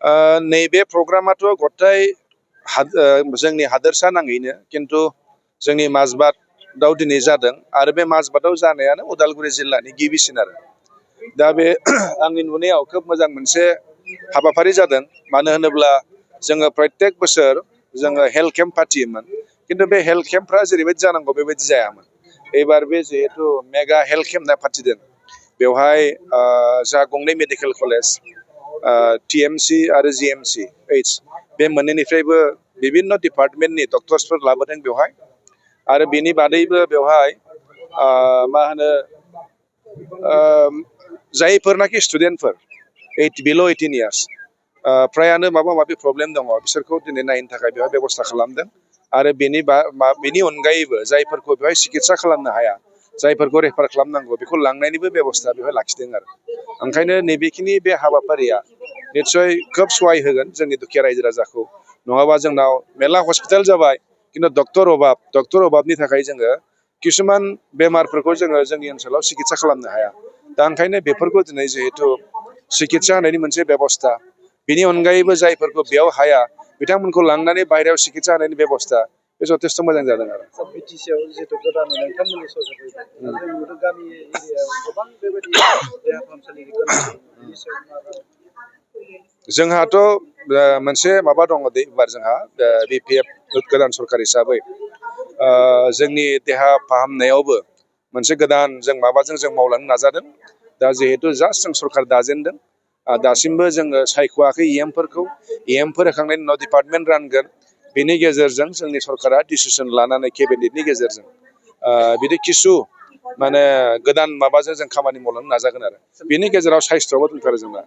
नैबे प्रग्रामाथ' गथाय जोंनि हादोरसा नाङैनो किन्तु जोंनि माजबादाव दिनै जादों आरो बे माजबादाव जानायानो उदालगुरि जिल्लानि गिबिसिन आरो दा बे आंनि नुनायाव खोब मोजां मोनसे हाबाफारि जादों मानो होनोब्ला जोङो प्रत्येक बोसोर जोङो हेल्थ केम्प फाथियोमोन किन्तु बे हेल्थ केम्पफ्रा जेरैबायदि जानांगौ बेबायदि जायामोन एबार बे जिहेतु मेगा हेल्थ केम्प होनना फाथिदों बेवहाय जा गंनै मेडिकेल कलेज TMC आरो GMC H बे मोननैनिफ्रायबो बिभिन्न डिपार्टमेन्टनि डक्टर्सफोर लाबोदों बेवहाय आरो बेनि बादैबो बेवहाय मा होनो जायफोरनाखि स्टुडेन्टफोर बिल' 18 इयार्स फ्रायानो माबा माबि प्रब्लेम दङ बिसोरखौ दिनै नायनो थाखाय बेवहाय बेबस्था खालामदों आरो बेनि अनगायैबो जायफोरखौ बेवहाय सिकित्सा खालामनो हाया जायफोरखौ रेफार खालामनांगौ बेखौ लांनायनिबो बेबस्था बेवहाय लाखिदों आरो ओंखायनो नैबेखिनि बे हाबाफारिया निस्सय खोब सहाय होगोन जोंनि दुखिया रायजो राजाखौ नङाबा जोंनाव मेरला हस्पिटाल जाबाय किन्तु डक्टर अभाबनि थाखाय जोङो किसुमान बेमारफोरखौ जोङो जोंनि ओनसोलाव सिकित्सा खालामनो हाया दा ओंखायनो बेफोरखौ दिनै जिहेतु सिकित्सा होनायनि मोनसे बेबस्था बेनि अनगायैबो जायफोरखौ बेयाव हाया बिथांमोनखौ लांनानै बाहेरायाव सिकित्सा होनायनि बेबस्था बे जथेस्थ' मोजां जादों आरो बिटिसिआव जिहेतु गोदान नोंथांमोननि सरकार फैबाय गामि एरियायाव गोबां बेबायदि देहा फाहामसालिनि गोनांथि जोंहाथ' मोनसे माबा दङ एबार जोंहा BPF गोदान सरकार हिसाबै जोंनि देहा फाहामनायावबो मोनसे गोदान जों माबाजों जों मावलांनो नाजादों दा जिहेतु जास्ट जों सरकार दाजेनदों दासिमबो जोङो सायख'वाखै EMफोर होखांनायनि उनाव डिपार्टमेन्ट रानगोन बेनि गेजेरजों जोंनि सरकारा डिसिसन लानानै केबिनेटनि गेजेरजों बिदि किसु माने गोदान माबाजों जों खामानि मावलांनो नाजागोन आरो बेनि गेजेराव साइस्थ'आवबो दंथारो जोंना